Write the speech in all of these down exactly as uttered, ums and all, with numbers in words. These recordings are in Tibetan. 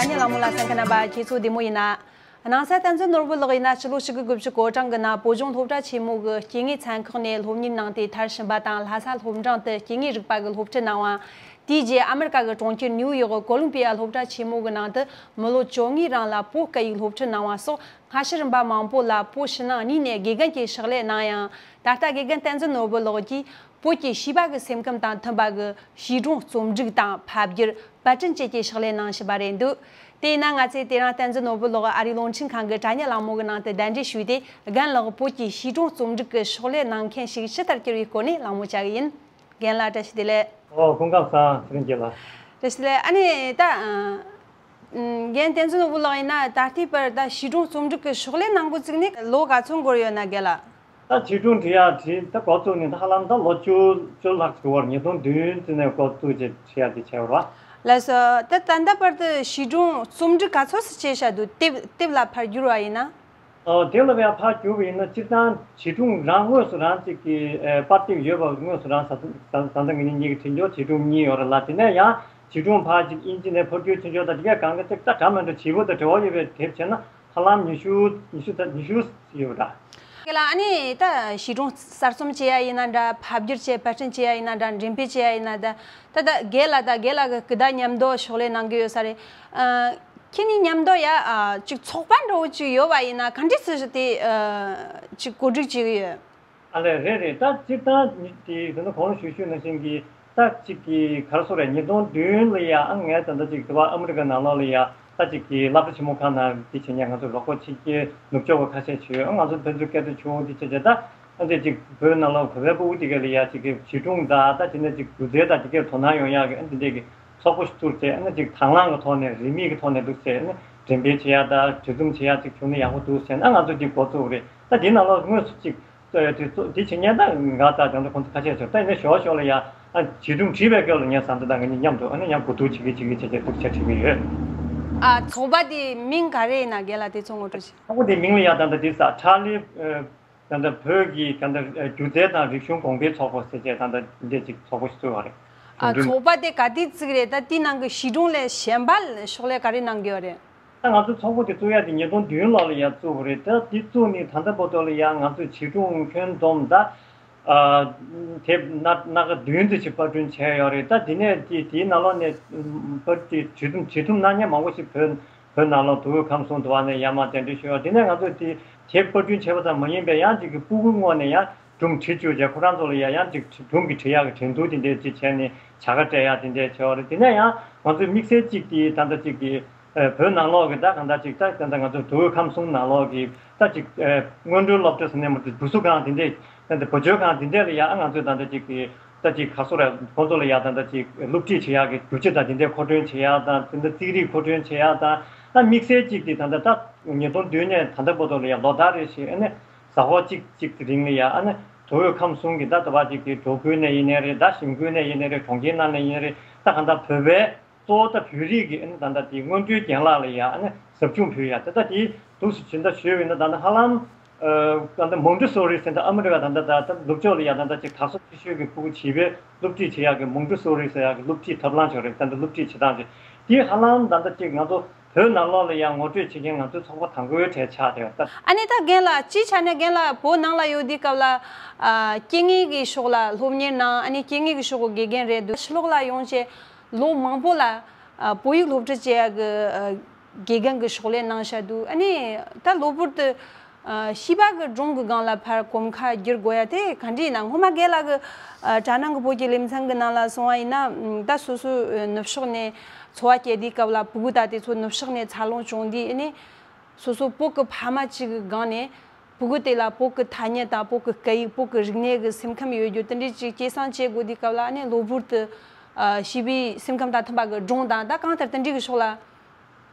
ཉེ་གླེང་མོལ་ལ་གསན་མཁན་རྣམ་པ་ཁྱེད་ཚོ་བདེ་མོ་ཡིན་ན། གནང་ས་བསྟན་འཛིན་ནོར་བུ་ལགས་ཡིན་ན་ཕྱི་ལོ་ཆིག་དགུ་དགུ་བཅུ་གོ་གྲངས་ཀྱི་ནང་བོད་ལྗོངས་སློབ་གྲྭ་ཆེན་མོ་གི་སྐྱེ་དངོས་ཚན་ཁག་ནས་སློབ་གཉེར་གནང་སྟེ། མཐར་ཕྱིན་པ་དང་ལྷ་ས་སློབ་འབྲིང་དུ་སྐྱེ་དངོས་རིག་པ་གི་སློབ་ཁྲིད་གནང་བ། དེའི་རྗེས་ཨ་མེ་རི་ཀ་གི་གྲོང་ཁྱེར་ནིའུ་ཡོག་གི་ཀོ་ལོམ་པི་ཡ་སློབ་གྲྭ་ཆེན་མོ་གི་ནང་དུ་མི་ལོ་བཅོ་ལྔའི་རིང་ལ་བོད་སྐད་ཡིག་སློབ་ཁྲིད་གནང་བ་སོགས། སྔ་ཕྱི་རིམ་པ་མང་པོ་ལ་བོད་ཕྱི་ནང་གཉིས་ནས་དགེ་རྒན་གྱི་ཕྱག་ལས་གནང་ཡང་། ད་ལྟ་དགེ་རྒན་བསྟན་འཛིན་ནོར་བུ་ལགས་ཀྱིས་བོད་ཀྱི་བྱིས་པ་གི་སེམས་ཁམས་དང་མཐུན་པ་གི་བྱིས་སྒྲུང་རྩོམ་སྒྲིག་དང་ཕབ་བསྒྱུར་པར་སྐྲུན་བཅས་ཀྱི་ཕྱག་ལས་གནང་བཞིན་པ་རེད་འདུག་དེས་ན་ང་ཚོས་དེ་རིང་བསྟན་འཛིན་ནོར་བུ་ལགས་ཨ་རིའི་རླུང་འཕྲིན་ཁང་གི་དྲ་བརྙན་གླེང་མོལ་གྱི་ནང་དུ་གདན་འདྲེན་ཞུས་ཏེ། རྒན་ལགས་བོད་ཀྱི་བྱིས་སྒྲུང་རྩོམ་སྒྲིག་གི་ཕྱག་ལས་གནང་མཁན་ཞིག་ཇི་ལྟར་གྱུར་བའི་སྐོར་ནས་གླེང་མོལ་བྱ་གི་ཡིན། རྒན་ལགས་བཀྲ་ཤིས་བདེ་ལེགས། ཨོ། སྐུ་ཁམས་བཟང་། ཚེ་རིང་རྒྱལ་ལགས། བཀྲ་ཤིས་བདེ་ལེགས། ཨ་ནི་ད། ཨ། ཨ། རྒན་བསྟན་འཛིན་ནོར་བུ་ལགས་ཡིན་ན་ད་ལྟའི་བར་ད་བྱིས་སྒྲུང་རྩོམ་སྒྲིག་གི་ཕྱག་ལས་གནང་འགོ་བཙུགས་ནས་ལོ་ག་ཚོད་འགོར་ཡོད་ན་རྒན་ལགས། ད་བྱིས་སྒྲུང་འབྲི་ཡག་བྲིས་ད་འགོ་བཙུགས་ནས་ད་ཧ་ལམ་ད་ལོ་བཅུ་བཅུ་ལྷག་འགྲོ་བར། ཉིས་སྟོང་བདུན་ཙམ་ནས་འགོ་བཙུགས་བྱས་བྲིས་ཡག་དེ་བྱས་པ་རེད་བ། ལགས་སོ། ད་ད་ལྟ་བར་དུ་བྱིས་སྒྲུང་རྩོམ་སྒྲིག་ག་ཚོད་ཙམ་བྱས་བཞག་འདུག་དེབ་དེབ་ལ་ཕར་བསྒྱུར་བ་ཡིན་ན། ཨོ། དེ་ལ་ཡང་ཕར་བསྒྱུར་བ་ཡིན་ན་སྤྱིར་བཏང་བྱིས་སྒྲུང་རང་དངོས་སུ་རང་གཅིག་གི་ཨེ་པར་དེབ་ཡོད་པ་དངོས་སུ་རང་བཟའ་བཟའ་ཟླ་ངེད་གཉིས་གཉིས་ཀྱིས་བྲིས་འཇོག་བྱིས་སྒྲུང་གཉིས་ཡོད་རེད་ལ། དེ་ནས་ཡང་བྱིས་སྒྲུང་ཕར་གཅིག་དབྱིན་ཇི་ནས་ཕབ་བསྒྱུར་བྱེད་འཇོག་དང་དེ་གས་གང་ག་ཅིག་ད་གྲ་མི་འདྲ་བྱིས་པ་དང་འབྲེལ་བ་ཡོད་པའི་དེབ་བྱས་ན་ཧ་ལམ་ཉི་ཤུ་ཉི་ཤུ་ད་ཉི་ཤུ་ཡོད་པ་འདྲ། དེ་ལ་ཨ་ནི་ད་བྱིས་སྒྲུང་གསར་རྩོམ་བྱེད་ཡ་ཡིན་ན་འདྲ། ཕབ་བསྒྱུར་བྱས་པར་སྐྲུན་བྱེད་ཡ་ཡིན་ན་འདྲ། འགྲེམས་སྤེལ་བྱེད་ཡ་ཡིན་ན་འདྲ། ད་ད་རྒན་ལགས་ད་རྒན་ལགས་ཀྱི་སྐུ་ཟླ་མཉམ་དུ་ཕྱག་ལས་གནང་གི་ཡོད་ས་རེད། ཨ། ཁྱེད་གཉིས་མཉམ་དུ་ཡ་ཨ་ཅིག་ཚོགས་པ་འདྲ་བོ་ཅིག་ཡོད་པ་ཡིན་ན་ག་འདྲས་སེ་དེ་ཨ་ཅིག་གོ་སྒྲིག་བྱེད་ཀྱི་ཡོད། ཨ་ལས། རེད་རེད། ད་སྤྱིར་བཏང་ནི་དེ་དེ་ནི་གོང་ཞུས་ཞུས་ནང་བཞིན་གྱི་ད་ཅིག་གི་ག་རེ་ཟེར་རེད། ཉིས་སྟོང་བདུན་ལ་ཡ་ཨ་ངས་ད་ལྟ་ཅིག་དེ་བ་ཨ་མི་རི་ཀ་ནང་ལོགས་ལ་ཡ་ད་ཅིག་གི་སློབ་གྲྭ་ཆེན་མོ་ཁག་ནང་དེ་བྱེད་མཁན་ང་ཚོ་རོགས་པ་ཕྱི་རྒྱལ་ནུབ་ཕྱོགས་པ་ཁ་ཤས་བྱོས། ཨ་ང་ཚོ་ཕན་ཚུན་སྐད་ཆ་བྱུང་། དེ་བྱས་བྱས་ད་ཨ་འདི་ཅིག་བོད་ནང་ལོགས་བོད་པའི་ཕྲུ་གུ་དེ་ག་ལ་ཡ་ཅིག་གི་བྱིས་སྒྲུང་དང་ད་དེ་ནས་ཅིག་སྒྱུ་རྩལ་དང་དེ་གའི་དོ་སྣང་ཡོང་ཡག་གི་ཨ་འདི་འདྲས་ཀྱི་ཚོགས་པ་ཞིག་བཙུགས་བྱས། ཨ་ནི་ཅིག་དང་བླངས་ཀྱི་ཐོག་ནས་རིན་མེད་ཀྱི་ཐོག་ནས་འདུག་བྱས། ཨ་ནི་འགྲེམས་སྤེལ་བྱེད་ཡག་དང་བྲིས་རྩོམ་བྱེད་ཡག་ཅིག་བྱུང་ན་ཡག་པོ་འདུག་བྱས་ན་ཨ་ང་ཚོ་ཅིག་འགོ་བཙུགས་རེད། ད་དེའི་ནང་ལོགས་དངོས་སུ་ཅིག་ད་དེ་ཚོ་དེ་བྱེད་མཁན་ད་ང་དང་དེ་འདྲ་ཁོང་ཚོ་ཁ་ཤས་ཚོ་ད་ཡིན་ན་ཞོར་ཞོར་ལ་ཡ་ཨ་བྱིས་སྒྲུང་བྲིས་པའི་སྐབས་ལ་ངས་བཟའ་ཟླ་དང་ངེད་གཉིས་མཉམ་དུ་ཨ་ནི་ཡང་གོ་བསྡུར་བྱེད་ཀྱི་བྱེད་ཀྱི་བྱེད་ཀྱི་འདུག་བྱས་བྲིས་ཀྱི་ཡོད། ཨ། ཚོགས་པ་དེའི་མིང་ག་རེ་ཡིན་ན་རྒན་ལགས་དེ་ཚོ་ངོ་སྤྲོད་བྱེད། ཚོགས་པ་དེའི་མིང་ལ་ཡ་ད་ལྟ་དེ་ས་ཁྲ་ལི་ཨ། ད་ལྟ་བོད་ཀྱི་ད་ལྟ་སྒྱུ་རྩལ་དང་རིག་གཞུང་གོང་འཕེལ་ཚོགས་པ་ཟེར་བྱས་ད་ལྟ་འདི་ཅིག་ཚོགས་པ་ཞིག་བཙུགས་པ་རེད། ཨ། ཚོགས་པ་དེ་ག་དུས་བཙུགས་རེད། ད་དེའི་ནང་གི་བྱིས་སྒྲུང་ལས་གཞན་པ་ཕྱག་ལས་ག་རེ་གནང་གི་ཡོད་རེད། ད་ང་ཚོ་ཚོགས་པ་དེ་བཙུགས་ཡ་དེ་ཉིས་སྟོང་བདུན་ལོ་ལ་ཡ་བཙུགས་པ་རེད། ད་དེ་བཙུགས་ནས་ད་ལྟ་བར་དུ་ལ་ཡ་ང་ཚོས་བྱིས་སྒྲུང་ཁྱོན་བསྡོམས་ད་ཨ་དེབ་སྣ་སྣ་ཁ་བདུན་ཙམ་ཞིག་པར་སྐྲུན་བྱས་ཡོད་རེད། ད་དེ་ནས་དེ་དེའི་ནང་ལོགས་ནས་པར་དེ་བྲིས་རྩོམ་བྲིས་རྩོམ་གནང་མཁན་མང་པོ་ཞིག་བོད་བོད་ནང་ལོགས་དུ་བོད་ཁམས་གསུམ་དུ་བ་ནས་ཡར་མར་གདན་འདྲེན་ཞུས་པ། དེ་ནས་ང་ཚོས་དེ་དེབ་པར་སྐྲུན་བྱས་པ་ཙམ་མ་ཡིན་པའི་ཡང་ཅིག་གི་སྤུ་གུའི་ངོས་ནས་ཡང་སྒྲུང་བྲིས་བཅུག་བྱས་ཁོ་རང་ཚོ་ལ་ཡང་ཡང་ཅིག་སྒྲུང་གི་བྲིས་ཡག་གི་འགྲན་བསྡུར་དེ་འདྲས་ཅིག་བྱས་ནས་བྱ་དགའ་སྤྲད་ཡག་དེ་འདྲས་བྱས་པ་རེད། དེ་ནས་ཡང་ང་ཚོས་དམིགས་བསལ་ཅིག་དེ་ད་ལྟ་ཅིག་གི་བོད་ནང་ལོགས་ཀྱི་ད་གང་ལྟར་ཅིག་ད་ད་ལྟ་ང་ཚོ་དུ་བོད་ཁམས་གསུམ་ནང་ལོགས་ཀྱི་ད་ཅིག་སྔོན་འགྲོའི་སློབ་གྲྭ་ཟེར་ནས་མ་གཏོགས་བུ་གསོ་ཁང་དེ་འདྲས། ད་ལྟ་བུ་བཅོལ་ཁང་དེ་འདྲས་ལ་ཡང་ང་ཚོས་ད་ལྟ་ཅིག་གི་ད་ཅིག་ག་སོ་ར་ཁོང་ཚོ་ལ་ཡང་ད་ལྟ་ཅིག་སློབ་ཁྲིད་བྱེད་ཡག་གི་རྒྱུ་ཆ་དང་དེ་འདྲས་མཁོ་སྤྲོད་བྱེད་ཡག་དང་། དེ་འདྲ་རྩིས་རིག་མཁོ་སྤྲོད་བྱེད་ཡག་དང་། ད་དམིགས་བསལ་ཅིག་དེ་ད་ལྟ་ད་ཉིས་སྟོང་བདུན་ནས་ད་ལྟ་བར་དུ་ལ་ཡང་ལོ་ལྟར་རེ་བཞིན་ཨ་ནི་གཟའ་འཁོར་གཅིག་གཅིག་གི་རིང་ལ་ཡང་ཨ་ནི་དུ་བོད་ཁམས་གསུམ་གྱི་ད་ད་བར་ཅིག་གི་འབྲོག་ཁུལ་ནས་ཡིན་ནའི་རེད། ད་ཞིང་ཁུལ་ནས་ཡིན་ནའི་རེད། གྲོང་ཁྱེར་ནང་ནས་ཡིན་ནའི་རེད། ད་གང་ལྟར་བོད་པའི་གཙོ་བོ་ད་བོད་རིགས་ཀྱི་ཨ་ནི་ད་ལྟ་དེ་སྔོན་འགྲོའི་རྒན་ལགས་ལ་ཡང་ཨ་ནི་ཟབ་སྦྱོང་ཕུལ་ཡག་ད་ལྟ་དེ་འདུག་སེ་ཇི་ལྟར་ཞུས་པ་ཡིན་ན་ད་ལྟ་ཧ་ལམ་ཨ་ད་ལྟ་མོན་ཊི་སོ་རི་ཟེར་ད་ཨ་མི་རི་ཀ་ད་ལྟ་ད་ལྟ་ནུབ་ཕྱོགས་ལ་ཡ་ད་ལྟ་ཅིག་དར་སོ་ཆེ་ཤོས་ཀྱི་ཕྲུ་གུ་བྱིས་པའི་སློབ་ཁྲིད་བྱེད་ཡག་གི་མོན་ཊི་སོ་རི་ཟེར་ཡག་གི་སློབ་ཁྲིད་ཐབས་ལམ་ཅིག་རེད། ད་ལྟ་སློབ་ཁྲིད་བྱེད་སྟངས་ཅིག་དེ་ཧ་ལམ་ད་ལྟ་ཅིག་ང་ཚོ་བོད་ནང་ལོགས་ལ་ཡང་ངོ་སྤྲོད་བྱེད་མཁན་ང་ཚོའི་ཚོགས་པ་དང་པོའི་གྲས་ཆགས་བསྡད་ཡོད་ད། ཨ་ནི་ད་རྒན་ལགས་སྤྱིའི་ཆ་ནས་རྒན་ལགས་བོད་ནང་ལ་ཡོད་དུས་སྐབས་ལ་ཨ་སྐྱེ་དངོས་ཀྱི་ཕྱོགས་ལ་སློབ་གཉེར་གནང་། ཨ་ནི་སྐྱེ་དངོས་ཀྱི་ཕྱོགས་ཀྱི་དགེ་རྒན་རེད་འདུག་ཕྱི་ལོགས་ལ་ཡོང་བྱས་ལོ་མང་པོ་ལ་ཨ་བོད་ཡིག་སློབ་ཁྲིད་བྱེད་ཡག་གི་ཨ་དགེ་རྒན་གྱི་ཕྱག་ལས་གནང་བཞག་འདུག་ཨ་ནི་ད་གློ་བུར་དུ་ཨ་བྱིས་པ་གི་སྒྲུང་གི་སྒང་ལ་ཕར་གོམ་ཁ་བསྒྱུར་དགོས་ཡ་དེ་ག་འདྲ་ཡིན་ན། སྔོན་མ་རྒན་ལགས་ཀྱི་ཨ་གྲ་ནང་གི་བོད་ཀྱི་ལེ་ཚན་གྱི་ནང་ལ་སོང་བ་ཡིན་ན་ད་སོ་སོ་ནུབ་ཕྱོགས་ནས་འཚོ་བ་སྐྱེལ་དུས་སྐབས་ལ་ཕྲུ་གུ་ད་དེ་ཚོ་ནུབ་ཕྱོགས་ནས་འཚར་ལོངས་བྱུང་དུས་ཨ་ནི་སོ་སོ་བོད་ཀྱི་ཕ་མ་གཅིག་གི་སྒང་ནས་ཕྲུ་གུ་དེ་ལ་བོད་ཀྱི་ཐ་སྙད་དང་བོད་ཀྱི་སྐད་ཡིག་བོད་ཀྱི་རིག་གནས་ཀྱི་སེམས་ཁམས་ཡོད་རྒྱུ་དེ་འདྲའི་ཅིག་སྐྱེད་སྲིང་བྱེད་དགོས་དུས་སྐབས་ལ་ཨ་ནི་གློ་བུར་དུ་ཨ་བྱིས་པའི་སེམས་ཁམས་དང་མཐུན་པ་གི་སྒྲུང་དང་ད་གང་ལྟར་དེ་འདྲའི་གི་ཕྱོགས་ལ་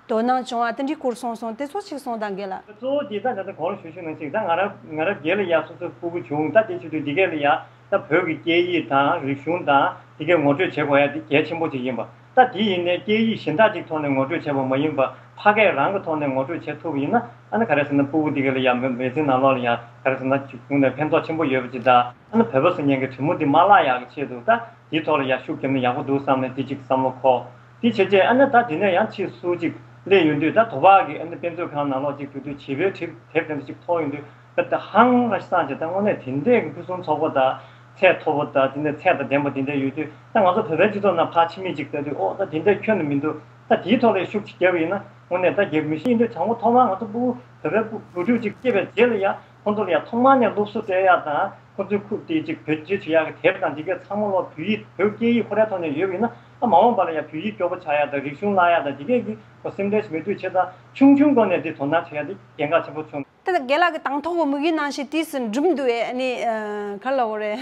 དོ་སྣང་བྱུང་བ་དེ་འདྲའི་སྐོར་གསུངས་སོང་། དེ་ཚོ་ཅིག་གསུངས་དང་རྒན་ལགས། གཙོ་བོ་དེ་ད་ད་ལྟ་གོང་ལ་ཞུས་ཞུས་ནང་བཞིན་ད་ང་རང་ང་རང་སྒེར་ལ་ཡ་སོ་སོའི་ཕྲུ་གུ་བྱུང་། ད་དེ་བྱེད་དུས་འདི་གས་ལ་ཡ་ད་བོད་ཀྱི་སྐད་ཡིག་དང་རིག་གཞུང་དང་དེ་གས་ངོ་སྤྲོད་བྱེད་དགོས་ཡ་དེ་གལ་ཆེན་པོ་ཅིག་ཡིན་པ། ད་དེ་ཡིན་ནའི་སྐད་ཡིག་གཞན་དག་ཅིག་ཐོག་ནས་ངོ་སྤྲོད་བྱས་པ་མ་ཡིན་པ་ཕ་སྐད་རང་གི་ཐོག་ནས་ངོ་སྤྲོད་བྱེད་ཐུབ་པ་ཡིན་ན་ཨ་ནི་ག་རེ་ཟེར་ན་ཕྲུ་གུ་འདི་གས་ལ་ཡ་མི་མི་ཚེ་ནང་ལོགས་ལ་ཡ་ག་རེ་ཟེར་ན་ཅིག་ཁུངས་ནས་ཕན་ཐོགས་ཆེན་པོ་ཡོད་པ་ཅིག་དང་། ཨ་ནི་བོད་པ་ཟེར་མཁན་གྱི་དྲི་མ་འདི་མ་བརླག་ཡག་གི་ཆེད་དུ་ད་དེའི་ཐོག་ལ་ཡ་ཤུགས་བརྒྱབ་ན་ཡག་པོ་འདུག་བསམ་ནས་དེ་གཅིག་བསམ་བློ་འཁོར། དེ་བྱས་རྗེས་ཨ་ནི་ད་དེ་ནས་ཡང་ཕྱིས་སུ་གཅིག་ སླེབས་ཡོང་དུས་ད་དོ་བག་གི་ཨ་ནི་དཔེ་མཛོད་ཁང་ནང་ལོགས་ཅིག་འགྲོ་དུས་བྱིས་པའི་དེབ་དེབ་དེ་འདྲ་ཅིག་མཐོང་ཡོང་དུས་ད་ད་ཧང་ར་སངས་ཀྱི། ད་དངོས་གནས་དེ་འདྲའི་གི་ཕུན་སུམ་ཚོགས་པ་དང་ཚད་མཐོ་པོ་དང་དེ་འདྲའི་ཚད་དང་ལྡན་པ་དེ་འདྲ་ཡོད་དུས། ད་ང་ཚོ་བོད་པའི་སྤྱི་ཚོགས་ནང་ཕར་ཕྱི་མིག་ཅིག་ལྟ་དུས་ཨོ་ད་དེ་འདྲའི་ཁྱོན་ནས་མི་འདུག་ད་དེའི་ཐོག་ལ་ཤུགས་ཅིག་བརྒྱབ་པ་ཡིན་ན་དངོས་གནས་ད་རྒྱལ་མི་ཤེས་ཡིན་དུས། དང་པོ་ཐོག་མར་ང་ཚོ་ཕྲུ་གུ་བོད་པའི་བུ་ཕྲུག་ཅིག་སྐྱེས་པའི་རྗེས་ལ་ཡང་ཁོང་ཚོ་ལ་ཡང་ཐོག་མར་ནས་སློབ་གསོ་སྤྲད་ཡག་དང་། ཁོང་ཚོའི་ཁུག་དེ་ཅིག་བེད་སྤྱོད་བྱེད་ཡག་གི་དེབ་དང་དེ་གའི་ཚང་མ་ལོག་བོད་ཡིག་བོད་སྐད་ཡིག་ཁོ་རའི་ཐོག་ནས་ཡོད་པ་ཡིན་ན། ཨ་མ་འོངས་པ་ལ་ཡང་བོད་ཡིག་སྐྱོ་པོ་ཆགས་ཡག་དང་རིག་གཞུང་བརླག་ཡག་དང་དེ་གའི་གི་སེམས་ཁྲལ་ཞིག་མེད་དུས། བྱས་ཙང་ཆུང་ཆུང་སྒོ་ནས་འདི་དོ་སྣང་བྱེད་ཡག་འདི་གལ་འགངས་ཆེན་པོ་བྱུང་། ད་རྒན་ལགས་ཀྱི་དང་ཐོག་གི་དམིགས་ཡུལ་ནང་བཞིན་དུས་སུ་འགྲུབ་འདུག་ཨེ། ཨ་ནི་ཨ་ག་ལབ་དགོས་རེད།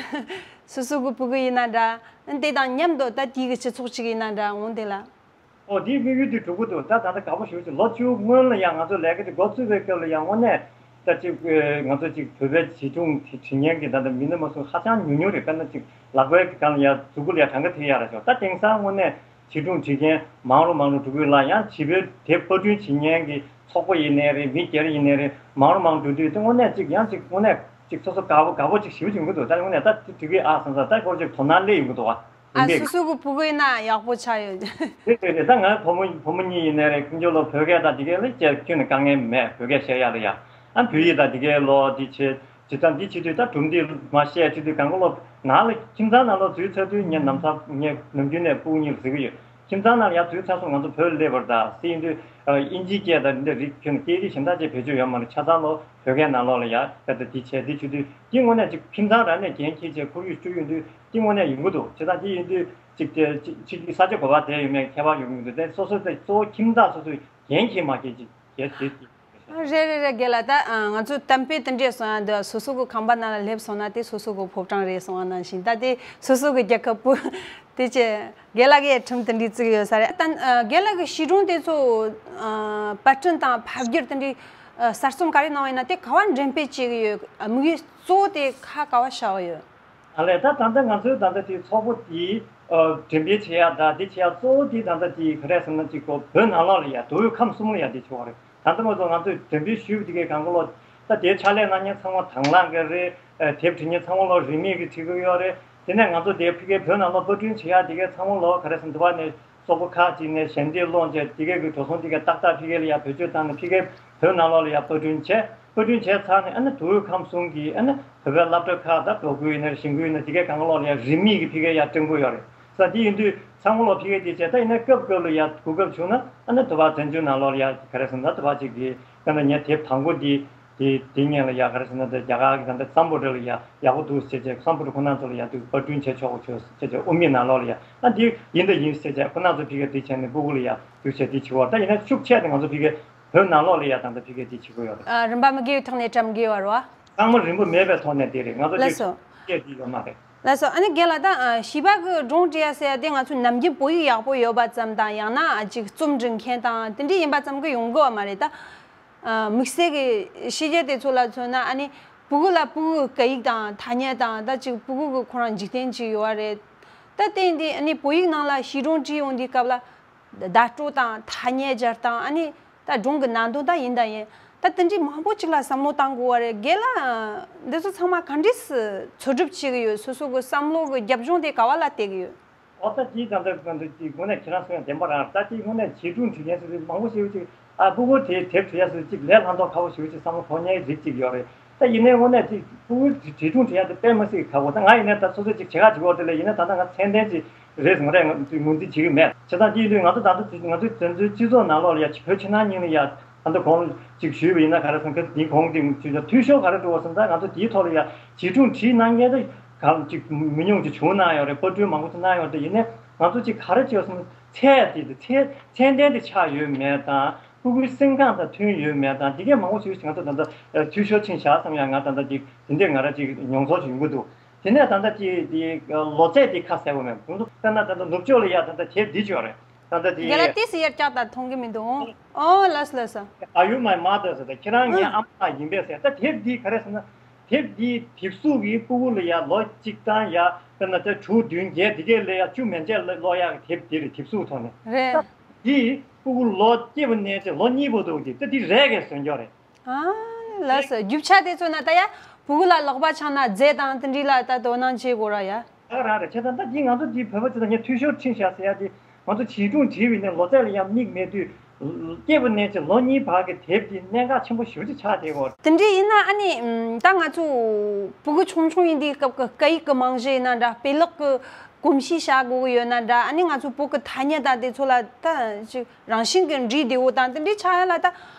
སོ་སོ་གི་ཕྲུ་གུ་ཡིན་ན་འདྲ། ཨ་དེ་དང་མཉམ་དུ་ད་དེའི་གི་སྤྱི་ཚོགས་ཅིག་ཡིན་ན་འདྲ་འོང་དེ་ལ། ཨོ་དེའི་དམིགས་ཡུལ་དེ་གྲུབ་ཀྱི་འདུག་ད་ད་ལྟ་དགའ་པོ་ཞེ་པོ་ཅིག་ལོ་བཅུ་སྔོན་ལ་ཡང་ང་ཚོ་ལས་ཀ་དེ་འགོ་བཙུགས་པའི་སྐབས་ལ་ཡང་དངོས་གནས་ད་ཅིག་ང་ཚོ་ཅིག་བོད་པའི་བྱིས་སྒྲུང་དེ་འབྲི་མཁན་གྱི་ད་ལྟ་མི་སྣ་མ་སུ་ཧ་ཅང་ཉུང་ཉུང་རེད། དཔེར་ན་ཅིག་ལག་པའི་སྒང་ལ་ཡ་མཛུ་གུ་ལ་ཡ་གྲངས་ཀ་དེ་ཡ་ར་ཤོག་ད་དེང་སང་དངོས་གནས་བྱིས་སྒྲུང་འབྲི་མཁན་མང་རུ་མང་རུ་འགྲོ་གི་ལ། ཡང་བྱིས་པའི་དེབ་པར་སྐྲུན་བྱེད་མཁན་གྱི་ཚོགས་པ་ཡིན་ནའི་རེད། མི་སྒེར་ཡིན་ནའི་རེད། མང་རུ་མང་རུ་འགྲོ་དུས་དེ་དངོས་གནས་ཅིག་ཡང་ཅིག་དངོས་གནས་ཅིག་སོ་སོ་དགའ་པོ་དགའ་པོ་ཅིག་ཞེ་པོ་ཅིག་ཡོང་གི་འདུག་ད་དངོས་གནས་ད་དེ་འབྲི་གི་ཨ་བསམ་ས་ད་ཁོ་ཅིག་དོ་སྣང་སླེབས་ཡོང་གི་འདུག་བ། ཨ་སོ་སོ་གི་ཕྲུ་གུ་ཡིན་ན་ཡག་པོ་ཆགས་ཡོད། རེད་རེད་རེད། ད་ང་བུ་མོ་བུ་མོ་གཉིས་ཡིན་ནའི་རེད། ཁོང་ཚོ་ལོ་བོད་སྐད་དང་དེ་གའི་ལ་ཅེར་ཁྱོན་ནས་དཀའ་ངལ་མེད། བོད་སྐད་བཤད་ཡག་ལ་ཡ། ཨ་བོད་ཡིག་དང་དེ་གའི་ལོ་དེ་བྱེད་ཇི་ལྟར་འདི་བྱེད་དུས་ད་གྲུབ་འདི་མ་བཤད་བྱེད་དུས་གང་ག་ལོ་ནང་ལ་ཁྱིམ་ཚང་ནང་ལོ་འཛུལ་ཚར་དུས་ངས་ནམ་ཚ་ངས་ནམ་རྒྱུན་ནས་ཕྲུ་གུ་གཉིས་ལ་ཟེར་གི་ཡོད། ཁྱིམ་ཚང་ནང་ལ་ཡར་འཛུལ་ཚར་སོང་། ང་ཚོ་བོད་ལ་སླེབས་པར་ད་ཟེར་ཡིན་དུས། ཨིན་ཇིའི་སྐད་དང་འདི་རིགས་ཁྱོན་སྐད་རིགས་གཞན་དག་ཅིག་བེད་སྤྱོད་ཡོད་མ་རེད། ཆ་ཚང་ལོ་བོད་སྐད་ནང་ལོགས་ལ་ཡ་ད་ལྟ་འདི་བྱས་འདི་བྱེད་དུས་འདི་དངོས་གནས་ཅིག་ཁྱིམ་ཚང་རང་ནས་འགན་འཁྱེར་བྱས་ཁོར་ཡུག་སྤྲོད་ཡོང་དུས་འདི་དངོས་གནས་ཡོང་གི་འདུག་བྱས་ཙང་འདི་ཡིན་དུས་ཅིག་དེ་ཅིག་ཅིག་གི་ས་ཆ་ག་པར་བསྡད་ཡོད་མེད་ཁྱད་པར་ཡོང་གི་འདུག་དེ་སོ་སོ་དེ་གཙོ་བོ་ཁྱིམ་བདག་སོ་སོས་འགན་འཁྱེར་མ་འཁྱེར་ཅིག་གལ་ཆེ་ཅིག་རེད་རེད་རེད། རྒན་ལགས་ད་ང་ཚོ་གཏམ་དཔེ་དེ་འདྲས་གསུང་ཡ་འདུག་སོ་སོ་གི་ཁང་པ་ནང་ལ་སླེབས་སོང་ན་དེ་སོ་སོ་གི་ཕོ་བྲང་རེད་གསུང་བ་ནང་བཞིན། ད་དེ་སོ་སོ་གི་རྒྱལ་ཁབ་སྤུ་དེ་ཅི་རྒན་ལགས་ཀྱིས་ཁྲིམས་དེ་འདྲས་བརྩི་གི་ཡོད་ས་རེད། ད་རྒན་ལགས་ཀྱི་བྱིས་སྒྲུང་དེ་ཚོ་པར་སྐྲུན་དང་ཕབ་བསྒྱུར་དེ་འདྲས་གསར་རྩོམ་ག་རེ་གནང་བ་ཡིན་ན་དེ་ག་བ་འགྲེམས་སྤེལ་བྱེད་གི་ཡོད། དམིགས་ཡུལ་གཙོ་བོ་དེ་ཁ་ག་བ་བཞག་གི་ཡོད། ཨ་ལས། ད་ད་ལྟ་ང་ཚོའི་ད་ལྟ་དེའི་ཚོགས་པོ་དེའི་འགྲེམས་སྤེལ་བྱེད་ཡག་དང་དེ་བྱེད་ཡག་གཙོ་བོ་དེ་ད་ལྟ་དེ་ག་རེ་ཟེར་ན་ཅིག་གོ་བོད་ནང་ལོགས་ལ་ཡ་མདོ་དབུས་ཁམས་གསུམ་ལ་ཡ་དེ་བྱུང་བ་རེད། ད་ལྟ་ང་ཚོ་ང་ཚོས་འགྲེམས་སྤེལ་ཞུས་པ་དེ་གའི་གང་ག་ལོ་ད་དེའི་ཕྱག་ལས་གནང་མཁན་ཚང་མ་དང་བླངས་གི་རེད། དེབ་འབྲི་མཁན་ཚང་མ་ལོ་རིན་མེད་ཀྱི་བྲིས་གི་ཡོད་རེད། དེ་ནས་ང་ཚོ་དེ་ཕ་གིའི་བོད་ནང་ལོགས་པར་སྐྲུན་བྱེད་ཡག་དེ་གའི་ཚང་མ་ལོ་ག་རེ་ཟེར་འདི་བ་ནས་སོག་པོ་ཁག་ཅིག་ནས་ཞལ་འདེབས་སློང་བྱས་དེ་གའི་གི་འགྲོ་སོང་དེ་གའི་ཏག་ཏག་ཕ་གི་ལ་ཡ་བེད་སྤྱོད་བཏང་ནས་ཕ་གིའི་བོད་ནང་ལོགས་ལ་ཡ་པར་སྐྲུན་བྱས། པར་སྐྲུན་བྱས་ཚར་ནས་ཨ་ནི་མདོ་དབུས་ཁམས་གསུམ་གྱི་ཨ་ནི་བོད་པའི་སློབ་གྲྭ་ཁག་དང་འབྲོག་ཁུལ་ཡིན་ན་རེད། ཞིང་ཁུལ་ཡིན་ན་དེ་གའི་སྒང་ག་ལོགས་ལ་ཡ་རིན་མེད་ཀྱི་ཕ་གིའི་ཡ་སྤྲིན་ཕུང་ཡོད་རེད་ས། དེ་ཡིན་དུས་ཚང་མ་ལོ་ཕ་གིའི་དེ་བྱས། ད་ཡིན་ན་སྐབས་སྐབས་ལ་ཡ་གོ་སྐབས་བྱུང་ན་ཨ་ནི་དུ་བ་བཙན་བྱོལ་ནང་ལོགས་ལ་ཡ་ག་རེ་ཟེར་ན་དུ་བ་ཅིག་གི་ད་ནི་ངས་དེབ་དང་པོ་འདི་དེ་དེ་སྔོན་ལ་ཡ་ག་རེ་ཟེར་ན་ད་རྒྱ་གར་གྱི་ད་ལྟ་སམ་བྷོ་ཊ་ལ་ཡ་ཡག་པོ་འདུག་ཟེར་བྱས། སམ་བྷོ་ཊ་ཁོ་ན་ཚོ་ལ་ཡ་འདུག་པར་སྐྲུན་བྱས་ཆོག་གོ་ཆོག་ཟེར་བྱས། དབུ་མེད་ནང་ལོགས་ལ་ཡ་ཨ་འདི་ཡིན་ད་ཡིན་ཟེར་བྱས་ཁོ་ན་ཚོ་ཕ་གིར་དེ་བྱས་ནས་སྤུ་གུ་ལ་ཡ་འདུག་བྱས་དེ་བྱེད་བར། ད་ཡིན་ན་ཤུགས་ཆེ་དེ་ང་ཚོ་ཕ་གི་བོད་ནང་ལོགས་ལ་ཡ་ད་ལྟ་ཕ་གིར་དེ་བྱེད་དགོས་ཡོད་རེད། ཨ་རིམ་པ་མི་དགེ་བའི་ཐོག་ནས་བཀྲམ་དགོས་པ་རེད་བ། རྐང་མ་རིང་པོ་མེད་པའི་ཐོག་ནས་དེ་རེད། ང་ཚོ་ལགས་སོ། སྐད་དེ་ཡོད་མ་རེད། ལགས་སོ། ཨ་ནི་རྒན་ལགས་ད་ཨ་བྱིས་པ་གི་སྒྲུང་འབྲི་ཡ་ཟེར་ཡ་དེ་ང་ཚོ་ནམ་རྒྱུན་བོད་ཡིག་ཡག་པོ་ཡོད་པ་ཙམ་དང་ཡང་ན་ཨ་ཅིག་རྩོམ་འབྲི་མཁན་དང་དེ་འདྲ་ཡིན་པ་ཙམ་གྱིས་ཡོང་གི་ཡོད་མ་རེད་ད། ཨ་དམིགས་བསལ་གྱི་ཕྱི་རྒྱལ་དེ་ཚོ་ལ་མཚོན་ན་ཨ་ནི་ཕྲུ་གུ་ལ་ཕྲུ་གུ་གི་སྐད་ཡིག་དང་ཐ་སྙད་དང་ད་ཅིག་ཕྲུ་གུ་གི་ཁོ་རང་འཇིག་རྟེན་ཅིག་ཡོད་པ་རེད། ད་དེ་ཡིན་དུས་ཨ་ནི་བོད་ཡིག་ནང་ལ་བྱིས་སྒྲུང་བྲིས་ཡོང་དུས་སྐབས་ལ་བརྡ་སྤྲོད་དང་ཐ་སྙད་སྦྱར་སྟངས་ཨ་ནི་ད་སྒྲུང་གི་ནང་དོན་ད་ཡིན་ད་ཡིན། ད་དེ་འདྲའི་མང་པོ་ཅིག་ལ་བསམ་བློ་བཏང་དགོས་པ་རེད། རྒན་ལགས་འདི་ཚོ་ཚང་མ་ག་འདྲས་སུ་འཚོལ་སྒྲུབ་བྱེད་ཀྱི་ཡོད། སོ་སོ་གི་བསམ་བློ་གི་རྒྱབ་ལྗོངས་དེ་ག་བ་ལ་བལྟས་ཀྱི་ཡོད། ཨོ་ད་དེའི་ད་ལྟ་ད་ལྟ་དེ་དངོས་གནས་ཁྱེད་རང་གསུངས་ཡ་བདེན་པ་རང་རེད། ད་དེ་དངོས་གནས་བྱིས་སྒྲུང་འབྲི་མཁན་ཟེར་དུས་མང་པོ་ཞིག་ཅིག་ཨ་ཕྲུ་གུ་དེ་དེབ་འབྲི་ཡ་ཟེར་ཅིག་ལས་སླ་མདོག་ཁ་པོ་ཞིག་ཅིག་བསམ་བློ་འཁོར་མཁན་རིགས་ཅིག་ཡོད་རེད། ད་ཡིན་ནའི་དངོས་གནས་ཅིག་ཕྲུ་གུ་བྱིས་སྒྲུང་འབྲི་ཡ་དེ་དཔེ་མི་སྲིད་ཀྱི་ཁག་པོ། ད་ང་ཡིན་ནའི་ད་སོ་སོ་ཅིག་བྱེད་ཁ་ཅིག་འོག་དེ་ལ་ཡིན་ན་ད་ལྟ་ང་ཚད་ལྡན་ཅིག་རེད་ཟེར་ང་རང་ངོས་འཛིན་བྱེད་ཀྱི་མེད། བྱས་ཙང་དེ་ཡིན་དུས་ང་ཚོ་ད་ལྟ་ང་ཚོའི་བཙན་བྱོལ་སྤྱི་ཚོགས་ནང་ལོགས་ལ་ཡ་བོད་ཕྱི་ནང་གཉིས་ལ་ཡ་ད་ལྟ་གོང་ཅིག་ཞུས་པ་ཡིན་ན་ག་རེ་ཟེར་ན་དེའི་གོང་དེ་ཅིག་འཐུས་ཤོར་ག་རེ་འགྲོ་བ་ཟེར་ན། ད་ང་ཚོ་དེའི་ཐོག་ལ་ཡ་བྱིས་སྒྲུང་བྲིས་གནང་མཁན་དེ་གང་ཅིག་མི་ཉུང་ཅིག་བྱུང་གནང་ཡོད་རེད། པར་སྐྲུན་མང་པོ་ཅིག་གནང་ཡོད་རེད། ཡིན་ནའི་ང་ཚོ་ཅིག་ག་རེ་བྱས་ཟེར་ན་ཚད་དེ་དེ་ཚད་ཚད་ལྡན་དེ་ཆགས་ཡོད་མེད་དང་། ཕྲུ་གུའི་སེམས་ཁམས་དང་མཐུན་ཡོད་མེད་དང་དེ་གས་མང་པོ་ཞིག་ང་ཚོ་ད་ལྟ་འཐུས་ཤོར་ཕྱིན་བཞག་བསམ་ཡ་ང་ད་ལྟ་ཅིག་དེ་འདྲས་ང་རང་ཅིག་མྱོང་ཚོར་ཞིག་ཡོང་གི་འདུག་དེ་ནས་ད་ལྟ་དེ་དེ་ལོ་ཚད་དེ་ཁ་གསལ་པོ་མེད། ཁོང་ཚོ་དཔེར་ན་ད་ལྟ་ནུབ་ཕྱོགས་ལ་ཡ་ད་ལྟ་དེབ་འདི་ཅིག་ཡོད་རེད། ད་ལྟ་དེ་རྒན་ལགས་ཏོག་ཙམ་ཡར་བཀྱག་དང་མཐོང་གི་མི་འདུག་ཨོ་ལགས་སོ་ལགས་སོ། Are you my mother? ཟེར་ད་ཁྱེད་རང་ངའི་ཨ་ཨ་མ་ཡིན་པས་ཟེར། ད་དེབ་འདི་ག་རེ་ཟེར་ན་དེབ་འདི་དེབ་གཟུགས་ཀྱི་ཕྲུ་གུ་ལ་ཡ་ལོ་གཅིག་དང་ཡ་དཔེར་ན་ད་དྲུག་བདུན་བརྒྱད་དེ་གས་ལ་ཡ་བཅུ་མན་ཆད་ཀློག་ཡག་གི་དེབ་འདི་རེད། དེབ་གཟུགས་ཐོག་ནས། རེད། ད་འདི་ཕྲུ་གུ་ལོ་སྐྱེས་པ་ནས་ལོ་གཉིས་བར་དུ་གི་ད་འདི་རས་ཀྱིས་བཟོས་ཡོད་རེད། ཨ་ལགས་སོ། རྒྱུ་ཆ་དེ་ཚོ་ན་ད་ཡ་ཕྲུ་གུ་ལ་ལག་པ་འཆང་ན་རྫས་དང་དེ་འདྲ་ལ་ད་དོ་སྣང་བྱེད་དགོས་ར་ཡ། ད་ག་རང་རེད། བྱས་ཙང་ད་འདི་ང་ཚོ་འདི་བོད་པ་ཚོ་ད་ངས་འཐུས་ཤོར་ཕྱིན་བཞག་ཟེར་ཡ་འདི་ང་ཚོ་བྱིས་སྒྲུང་བྲིས་པའི་ནས་ལོ་ཚད་ལ་ཡང་དམིགས་མེད་དུས་ སྐྱེས་བུ་ནས་ཀྱི་ལོ་གཉིས་བར་གྱི་དེབ་འདི་གནད་འགག་ཆེན་པོ་ཞེ་པོ་ཅིག་ཆགས་བསྡད་ཡོད་རེད། དེ་འདྲ་ཡིན་ན་ཨ་ནི་ཨམ། ད་ང་ཚོ་ཕྲུ་གུ་ཆུང་ཆུང་ཡིན་དུས་སྐབས་ཀྱི་སྐད་ཡིག་གི་རྨང་གཞི་ཡིན་ན་འདྲ། དཔེ་ཀློག་གི་གོམས་གཤིས་བྱ་དགོས་ཀྱི་ཡོད་ན་འདྲ། ཨ་ནི་ང་ཚོ་བོད་ཀྱི་ཐ་སྙད་དང་དེ་ཚོ་ལ་ད་ཅིག་རང་བཞིན་གྱི་འབྲི་བདེ་བོ་དང་དེ་འདྲའི་ཆགས་ཡ་ལ། ད་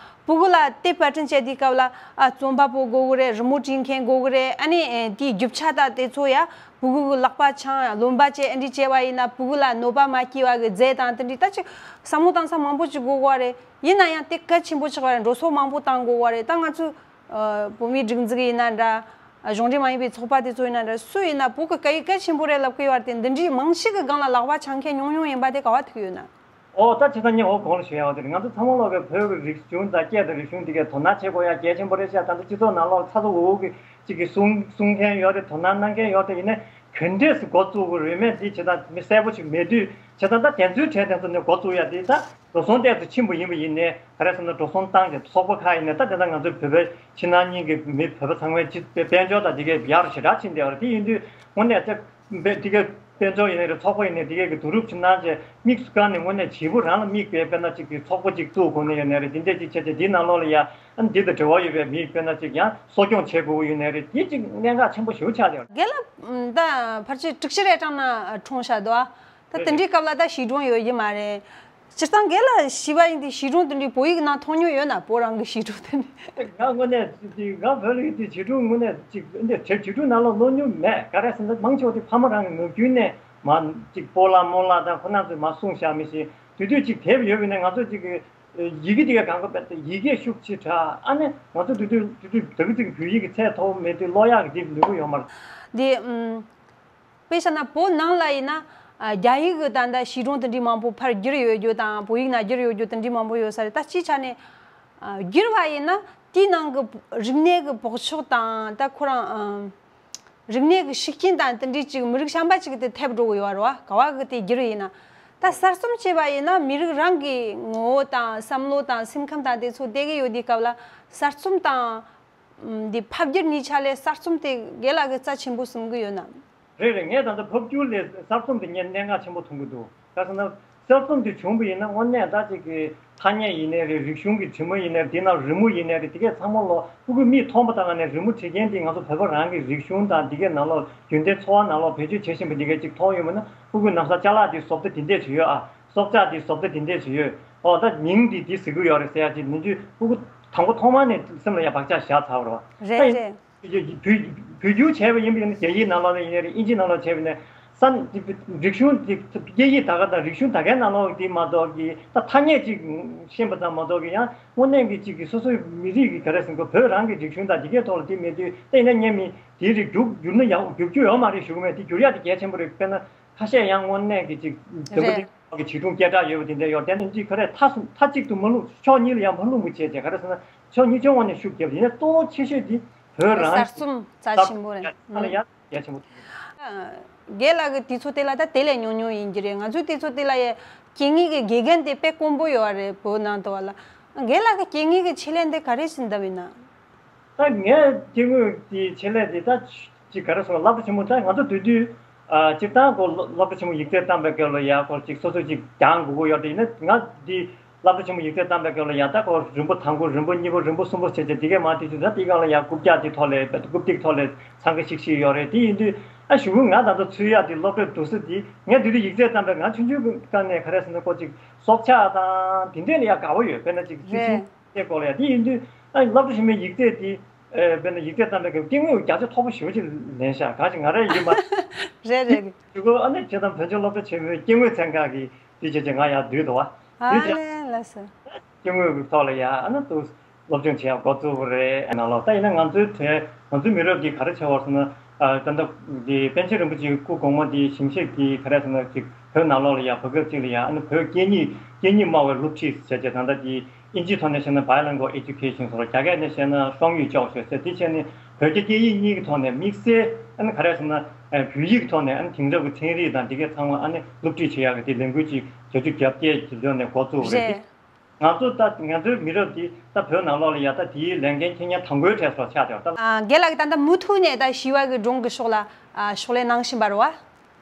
ཕྲུ་གུ་ལ་དེབ་པར་སྐྲུན་བྱེད་དུས་སྐབས་ལ། ཨ། རྩོམ་པ་པོ་དགོས་ཀྱི་རེད། རི་མོ་བྲིས་མཁན་དགོས་ཀྱི་རེད། ཨ་ནི་དེའི་རྒྱུ་ཆ་དང་དེ་ཚོ་ཡ་ཕྲུ་གུ་གི་ལག་པ་འཆང་ལོན་པ་བྱས་ཨ་འདྲ་བྱས་པ་ཡིན་ན་ཕྲུ་གུ་ལ་གནོད་པ་མ་སྐྱེལ་བ་གི་རྫས་དང་དེ་འདྲའི་ད་ཅིག་བསམ་བློ་བཏང་ས་མང་པོ་ཅིག་དགོས་ཀྱི་རེད། ཡིན་ན་ཡང་དེ་གལ་ཆེན་པོ་ཆགས་པ་རེད། འགྲོ་སོང་མང་པོ་བཏང་དགོས་ཀྱི་རེད། ད་ང་ཚོ་ཨ། བོད་མིའི་སྒྲིག་འཛུགས་ཡིན་ན་འདྲ། གཞུང་འབྲེལ་མ་ཡིན་པའི་ཚོགས་པ་དེ་ཚོ་ཡིན་ན་འདྲ། སུ་ཡིན་ན་བོད་ཀྱི་སྐད་ཡིག་གལ་ཆེན་པོ་རེད་ལབ་ཀྱི་ཡོད་རེད་དེ། འདི་འདྲའི་རྨང་གཞི་གི་སྒང་ལ་ལག་པ་འཆང་མཁན་ཉུང་ཉུང་ཡིན་པ་དེ་ག་བ་ཐུག་ཡོད་ན། ཨོ། ད་བྱས་ཙང་ངས་འོ་གོང་ལ་ཞུ་ཡ་བ་དེ་རེད། ང་ཚོ་ཚང་མ་ལོག་གི་བོད་ཀྱི་རིག་གཞུང་དང་སྐད་དང་རིག་གཞུང་འདི་གའི་དོ་སྣང་བྱེད་དགོས་ཡ་གལ་ཆེན་པོ་རེད་ཤག་ད་ལྟ་སྤྱི་ཚོགས་ནང་ལོགས་ཚ་ཚ་འུར་འུར་གྱི་ཅིག་གི་གསུང་གསུང་མཁན་ཡོད་རེད། དོ་སྣང་གནང་མཁན་ཡོད་རེད། ཡིན་ནའི་ག་འདྲས་སུ་འགོ་བཙུགས་དགོས་རེད་མེད་འདི་བྱས་ཙང་མི་གསལ་པོ་ཞིག་མེད་དུས། བྱས་ཙང་ད་དེ་ཚོའི་གྲས་དེ་ཚོ་ནས་འགོ་བཙུགས་ཡ་དེ་ད་འགྲོ་སོང་ཏོག་ཙམ་ཕྱིན་པ་ཡིན་པ་ཡིན་ནའི་ག་རེ་ཟེར་ན་འགྲོ་སོང་བཏང་གི་ཚོགས་པ་ཁག་ཡིན་ནའི་ད་དེ་ད་ང་ཚོའི་བོད་པའི་ཕྱི་ནང་གཉིས་ཀྱི་མི་བོད་པ་ཚང་མའི་སྤྱི་དཔལ་འབྱོར་དང་དེ་གའི་ཡག་རུ་ཞེ་དྲག་ཕྱིན་བསྡད་ཡོད་རེད། དེ་ཡིན་དུས་དངོས་གནས་ད་དེ་གའི་དཔལ་འབྱོར་ཡིན་ནའི་རེད། ཚོགས་པ་ཡིན་ནའི་དེ་གའི་གི་བསྡུ་རུབ་ཅིག་གནང་བྱས་དམིགས་སུ་བཀར་ནས་དངོས་གནས་བྱེད་པོ་རང་ལ་དམིགས་པའི་དཔེར་ན་ཅིག་གི་ཚོགས་པ་ཅིག་བཙུགས་དགོས་ནི་ཡོད་ནའི་རེད། དེ་འདྲས་ཅིག་བྱས་བྱས་དེའི་ནང་ལོགས་ལ་ཡ་ཨ་ནི་འདི་དང་འབྲེལ་བ་ཡོད་པའི་མི་དཔེར་ན་ཅིག་ཡང་གསོ་སྐྱོང་བྱེད་དགོས་ཀྱི་ཡོད་ནའི་རེད། དེ་ཅིག་གནད་འགག་ཆེན་པོ་ཞེ་པོ་ཆགས་བསྡད་ཡོད་རེད། རྒན་ལགས། ད་ཕལ་ཆེར་དྲུག་ཅུ་རེ་གྲངས་ན་འཁྲུངས་ཤག་འདུག་ཨ། ད་དེ་འདྲའི་སྐབས་ལ་ད་བྱིས་སྒྲུང་ཡོད་ཀྱི་མ་རེད། སྤྱིར་བཏང་རྒན་ལགས་བྱིས་པ་ཡིན་དུས་བྱིས་སྒྲུང་དེ་འདྲའི་བོད་ཡིག་ནང་མཐོང་མྱོང་ཡོད་ན། བོད་རང་གི་བྱིས་སྒྲུང་དེ་འདྲ། ང་དངོས་གནས་ཅིག་ང་བོད་ལ་ཡོད་དུས་བྱིས་སྒྲུང་དངོས་གནས་ཅིག་འདི་བྱིས་སྒྲུང་ནང་ལོགས་ཀློག་མྱོང་མེད། ག་རེ་ཟེར་ན་མང་ཆེ་བ་དེ་ཕ་མ་རང་གི་ངག་རྒྱུན་ནས་མ་ཅིག་སྤོ་ལགས་རྨོ་ལགས་དང་ཁོ་རང་ཚོས་མ་གསུངས་བཞག་མི་ཤེས། དེ་དུས་ཅིག་དེབ་ཡོད་པ་ཡིན་ན་ང་ཚོ་ཅིག་གི་ཡི་གེ་དེ་ག་གང་ག་བས་ཡི་གེ་ཤུགས་ཆེ་དྲགས། ཨ་ནི་ང་ཚོ་དེ་དུས་དེ་དུས་ད་གི་ཅིག་བོད་ཡིག་གི་ཚད་མཐོ་པོ་མེད་དུས་ཀློག་ཡག་གི་དེབ་ནུས་པ་ཡོད་མ་རེད། འདི་ཨུམ། དཔེ་བཞག་ན་བོད་ནང་ལ་ཡིན་ན། ཨ། རྒྱ་ཡིག་གི་ད་ལྟ་བྱིས་སྒྲུང་དེ་འདྲའི་མང་པོ་ཕར་བསྒྱུར་ཡོད་རྒྱུ་དང་བོད་ཡིག་ནང་བསྒྱུར་ཡོད་རྒྱུ་དེ་འདྲའི་མང་པོ་ཡོད་ས་རེད། ད་སྤྱིའི་ཆ་ནས། ཨ། བསྒྱུར་བ་ཡིན་ན་དེའི་ནང་གི་རིག་གནས་ཀྱི་སྦགས་ཕྱོགས་དང་ད་ཁོ་རང་། ཨ། རིག་གནས་ཀྱི་ཤུགས་རྐྱེན་དང་དེ་འདྲའི་ཅིག་མི་རིགས་གཞན་པ་ཅིག་དེ་ཐེབས་འགྲོ་གི་ཡོད་རེད་བ། ག་བ་གི་དེ་བསྒྱུར་ཡིན་ན། ད་གསར་རྩོམ་བྱས་པ་ཡིན་ན་མི་རིགས་རང་གི་ངོ་བོ་དང་བསམ་བློ་དང་སེམས་ཁམས་དང་དེ་ཚོ་བསྡད་ཀྱི་ཡོད་དུས་སྐབས་ལ་གསར་རྩོམ་དང་། འདི་ཕབ་བསྒྱུར་གཉིས་ཆ་ལས་གསར་རྩོམ་དེ་རྒན་ལགས་ཀྱིས་རྩ་ཆེན་པོ་བཟུང་གི་ཡོད་ན། རེད་རེད། ངས་ད་ལྟ་ཕབ་བསྒྱུར་ལས་གསར་རྩོམ་དེ་ངས་གནད་འགག་ཆེན་པོ་མཐོང་གི་འདུག་ག་རེ་ཟེར་ན་གསར་རྩོམ་དེ་བྱུང་བ་ཡིན་ན་དངོས་གནས་ད་ཅིག་གི་ཐ་སྙད་ཡིན་ནའི་རེད། རིག་གཞུང་གི་དྲི་མ་ཡིན་ནའི་རེད། དེ་ནང་རི་མོ་ཡིན་ནའི་རེད། དེ་གས་ཚང་མ་ལོ་ཕྲུ་གུ་མིག་མཐོང་པ་དང་ནས་རི་མོ་བྲིས་མཁན་དེ་ང་ཚོ་བོད་པ་རང་གི་རིག་གཞུང་དང་དེ་གས་ནང་ལོགས་རྒྱུན་ལྡན་འཚོ་བ་ནང་ལོགས་བེད་སྤྱོད་བྱེད་བཞིན་པ་དེ་གས་ཅིག་མཐོང་ཡོང་བ་ན་ཕྲུ་གུ་ནམ་ས་ཅ་ལག་དེ་བཟོ་ལྟ་དེ་འདྲས་ཅིག་ཡོད་ཨ། སྲོག་ཆགས་འདི་བཟོ་ལྟ་འདི་འདྲས་ཞིག་ཡོད། ཨོ་ད་མིང་འདི་འདི་ཟེར་གི་ཡོད་རེད་ཟེར་ཡ་ཅིག་ནི་དུས་ཕྲུ་གུ་དང་པོ་ཐོག་མ་ནས་སེམས་ལ་ཡ་བག་ཆགས་བཞག་ཚར་བ་རེད་བ། རེད་རེད། བོད་བོད་བསྒྱུར་བྱས་པ་ཡིན་པ་ཡིན་ན་རྒྱ་ཡིག་ནང་ལོགས་ནས་ཡིན་ནའི་རེད། ཨིན་ཇི་ནང་ལོགས་བྱས་པ་ཡིན་ནའི་ས་རིག་གཞུང་འདི་སྐད་ཡིག་ད་ག་དང་རིག་གཞུང་ད་གའི་ནང་ལོགས་འདི་མ་གཏོགས་ཀྱི་ད་ཐ་སྙད་ཅིག་ཤེས་པ་ཙམ་མ་གཏོགས་ཀྱི་ཡང་དངོས་གནས་ཀྱི་ཅིག་གི་སོ་སོའི་མི་རིགས་ཀྱི་ག་རེ་ཟེར་དགོས་བོད་རང་གི་རིག་གཞུང་དང་འདི་གའི་ཐོག་ལ་འདི་མེད་དུས་ད་ཡིན་ན་ངས་མི་དེའི་རིགས་བསྒྱུར་བསྒྱུར་ན་ཡག་བསྒྱུར་རྒྱུ་ཡོད་མ་རེད་ཞུ་གི་མེད། དེ་བསྒྱུར་ཡག་དེ་གལ་ཆེན་པོ་རེད། དཔེར་ན་ཁ་ཤས་ཡང་དངོས་གནས་ཀྱི་ཅིག་འདི་ག་རེད། གི་བྱིས་སྒྲུང་སྐད་གྲགས་ཡོད་པ་དེ་འདྲ་ཡོད། དེ་ནི་ཅིག་ག་རེ་མཐའ་གསུམ་མཐའ་གཅིག་ཏུ་མ་བླུགས། ཕྱོགས་གཉིས་ལ་ཡང་མ་བླུགས་པ་བྱས་བྱས་ག་རེ་ཟེར་ན་ཕྱོགས་གཉིས་ཆོས་ངོས་ནས་ཤུགས་བརྒྱབ། ཡིན་ན་གཙོ་བོ་ཆེ་ཤོས་དེ་བོད་རང་གསར་རྩོམ་རྩ་ཆེན་པོ་རེད། ཨ་ལ་ཡང་གལ་ཆེན་པོ། རྒན་ལགས་ཀྱི་དུས་ཚོད་དེ་ལ་ད་དེ་ལས་ཉུང་ཉུང་ཡིན་གྱི་རེད། ང་ཚོའི་དུས་ཚོད་དེ་ལ་ཡ་སྐད་གཉིས་ཀྱི་དགེ་རྒན་དེ་དཔེ་དཀོན་པོ་ཡོད་རེད་བོད་ནང་དུ་བ་ལ། རྒན་ལགས་ཀྱི་སྐད་གཉིས་ཀྱི་ཆེད་ལས་འདི་ག་རེ་བྱེད་འདོད་ཡིན་ན། ད་ངས་སྐྱེ་དངོས་ཀྱི་ཆེད་ལས་དེ་ད་ཅིག་ག་རེ་ཟེར་བ་སློབ་གྲྭ་ཆེན་མོ་ད་ང་ཚོ་དུས་དུས་ཨ་སྤྱིར་བཏང་ཁོ་སློབ་སློབ་གྲྭ་ཆེན་མོ་ཡིག་ཚད་བཏང་པའི་སྐབས་ལ་ཡ་ཁོ་ཅིག་སོ་སོ་ཅིག་སྦྱང་དགོས་ཀྱི་ཡོད་དེ། ཡིན་ན་ང་འདི་སློབ་གྲྭ་ཆེན་མོ་ཡིག་ཚད་བཏང་པའི་སྐབས་ལ་ཡ་ད་ཁོ་རིམ་པ་དང་པོ་རིམ་པ་གཉིས་པ་རིམ་པ་གསུམ་པ་བྱས་བྱས་དེ་གས་མ་དེ་དུས་ད་དེ་སྒང་ལ་ཡ་རྐུབ་བཀྱག་དེ་ཐོག་ལས་རྐུབ་སྟེགས་ཐོག་ལས་འཚང་ཁ་ཤིག་ཤིག་ཡོད་རེད། དེ་ཡིན་དུས་ཨ་གཞུག་གུ་ང་ད་ལྟ་ཚུད་ཡག་དེ་སློབ་གྲྭ་འགྲོ་ས་དེ་ངས་དུས་དུས་ཡིག་ཚད་བཏང་པའི་ང་ཆུང་ཆུང་གི་སྒང་ནས་ག་རེ་ཟེར་ན་ཁོ་ཅིག་སྲོག་ཆགས་དང་དེ་འདྲས་ལ་ཡ་དགའ་པོ་ཡོད། དཔེར་ན་ཅིག་ཚུལ་ཤིང་། རེད། དེ་སྐོར་ལ་ཡ་དེ་ཡིན་དུས་ཨ་ནི་སློབ་གྲྭ་ཆེན་མོའི་ཡིག་ཚད་དེ་ཨེ་དཔེར་ན་ཡིག་ཚད་བཏང་པའི་སྐབས་སྐྱེ་དངོས་བརྒྱ་ཆ་མཐོ་པོ་ཞེ་པོ་ཅིག་ལེན་ཤག་གང་ཞིག་ང་རང་ཡིན་པ། རེད་རེད་རེད། དེ་ཁོ་ཨ་ནི་བྱས་ཙང་བོད་ལྗོངས་སློབ་གྲྭ་ཆེན་མོའི་སྐྱེ་དངོས་ཚན་ཁག་གི་དེ་བྱས་ཙང་ང་ཡར་བསྡུས་འདུག་བ། ཨ་དེ་བྱས་ལེ་ལགས་སོ། སྐྱེ་དངོས་ཀྱི་ཐོག་ལ་ཡ་ཨ་ནི་ཏུ་སློབ་སྦྱོང་བྱེད་ཡག་འགོ་བཙུགས་པ་རེད། ནང་ལོགས་ད་ཡིན་ན་ང་ཚོའི་གྲས་ང་ཚོའི་མི་རབས་ཀྱི་ག་རེ་བྱས་པ་ཟེར་ན་ཨ་ད་ལྟ་གི་པཎ་ཆེན་རིན་པོ་ཆེའི་སྐུ་གོང་མ་དེའི་ཞིང་གཤེགས་ཀྱི་ག་རེ་ཟེར་ན་ཅིག་བོད་ནང་ལོགས་ལ་ཡ་བར་སྐབས་ཅིག་ལ་ཡ་ཨ་ནི་བོད་སྐད་གཉིས་སྐད་གཉིས་སྨྲ་བའི་སློབ་ཁྲིད་ཟེར་བྱས་ད་ལྟ་དེ་ཨིན་ཇིའི་ཐོག་ནས་བཤད་ན་Bilingual Education ཟེར་བ། རྒྱ་སྐད་ནས་བཤད་ན双语教学ཟེར། དེ་བྱས་ནས་བོད་རྒྱ་སྐད་ཡིག་གཉིས་ཀྱི་ཐོག་ནས་དམིགས་བསལ་ཨ་ནི་ག་རེ་ཟེར་ན་ཨ་བོད་ཡིག་གི་ཐོག་ནས་ཨ་ནི་དེང་རབས་ཀྱི་ཚན་རིག་དང་དེ་གའི་ཚང་མ་ཨ་ནི་སློབ་ཁྲིད་བྱེད་ཡག་གི་དེ་ལས་འགུལ་ཅིག་བརྒྱད་ཅུ་གྱ་བརྒྱད་ཀྱི་ལོ་ནས་འགོ་བཙུགས་པ་རེད། རེད། ང་ཚོ་ད་ང་ཚོའི་མི་རབས་འདི་ད་བོད་ནང་ལོགས་ལ་ཡ་ད་དེའི་ལས་འགན་འཁྱེར་མཁན་དང་པོའི་གྲས་སུ་ཆགས་བསྡད་པ་ད། ཨ། རྒན་ལགས་ཀྱིས་ད་ལྟ་མུ་མཐུད་ནས་ད་བྱིས་པ་གི་སྒྲུང་གི་ཕྱོགས་ལ་ཨ་ཕྱག་ལས་གནང་བཞིན་པ་རེད་བ།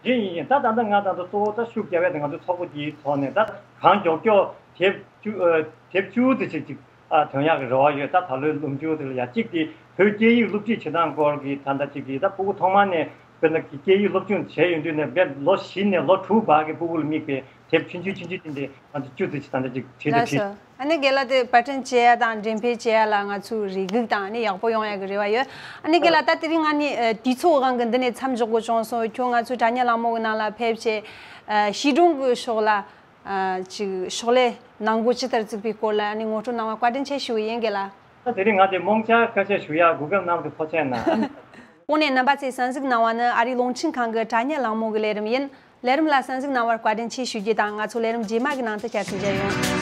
ཡིན་ཡིན་ཡིན། ད་ད་ལྟ་ང་ད་ལྟ་གཙོ་བོ་ད་ཤུགས་རྒྱབ་ཡ་དེ་ང་ཚོའི་ཚོགས་པ་འདིའི་ཐོག་ནས་ད་གང་མགྱོགས་མགྱོགས་ དེབ་བཅུ་ཨ་དེབ་བཅུ་དེ་ཅིག་ཅིག་ཨ་ཐོན་ཡག་གི་རེ་བ་ཡོད། ད་ད་ལོའི་ལོ་མཇུག་དེ་ལ་ཡ་གཅིག་དེ་བོད་སྐད་ཡིག་སློབ་ཁྲིད་བྱེད་སྟངས་སྐོར་གྱི་ད་ལྟ་ཅིག་གི་ད་ཕྲུ་གུ་ཐོག་མ་ནས་དཔེར་ན་སྐད་ཡིག་སློབ་སྦྱོང་བྱས་ཡོང་དུས་ནས་དཔེ་ལོ་བཞི་ནས་ལོ་དྲུག་བར་གྱི་ཕྲུ་གུ་ལ་དམིགས་པའི་དེབ་ཆུང་ཆུང་ཆུང་ཆུང་དེ་འདྲ་ང་ཚོ་བཅུ་དེ་ཅིག་ད་ལྟ་ཅིག་བྲིས་དང་ལགས་བྲིས། སོ། ཨ་ནི་རྒན་ལགས་དེ་པར་སྐྲུན་བྱེད་ཡ་དང་འགྲེམས་སྤེལ་བྱེད་ཡ་ལ་ང་ཚོའི་རེ་སྒུག་དང་ཨ་ནི་ཡག་པོ་ཡོང་ཡ་གི་རེ་བ་ཡོད། ཨ་ནི་རྒན་ལགས་ད་དེ་རིང་ང་ནི་ཨ་དུས་ཚོད་དབང་གིས་འདི་ནས་མཚམས་འཇོག་དགོས་བྱུང་སོང་། ཁྱོད་ང་ཚོའི་དྲ་བརྙན་གླེང་མོལ་གི་ནང་ལ་ཕེབས་བྱས་ཨ་བྱིས་སྒྲུང་གི་ཕྱོགས་ལ་ཨ་ཅིག་ཕྱག་ལས་གནང་སྒོ་ཇི་ལྟར་བཙུགས་པའི་སྐོར་ལ་ཨ་ནི་ངོ་སྤྲོད་གནང་བར་བཀའ་དྲིན་ཆེ་ཞུ་གི་ཡིན་རྒན་ལགས། ད་དེ་རིང་ང་དེ་རྨོངས་འཆར་སྐད་ཆ་ཞུ་ཡ་གོ་སྐབས་གནང་བ་དེ་ཐུགས་རྗེ་གནང་། གོང་ནས་རྣམ་པ་ཚོས་གསན་གཟིགས་གནང་བ་ནི་ཨ་རིའི་རླུང་འཕྲིན་ཁང་གི་དྲ་བརྙན་གླེང་མོལ་གི་ལས་རིམ་ཡིན། ལས་རིམ་ལ་གསན་གཟིགས་གནང་བར་བཀའ་དྲིན་ཆེ་ཞུ་རྒྱུ་དང་ང་ཚོ་ལས་རིམ་རྗེས་མ་གི་ནང་དུ་བསྐྱར་དུ་མཇལ་ཡོང་།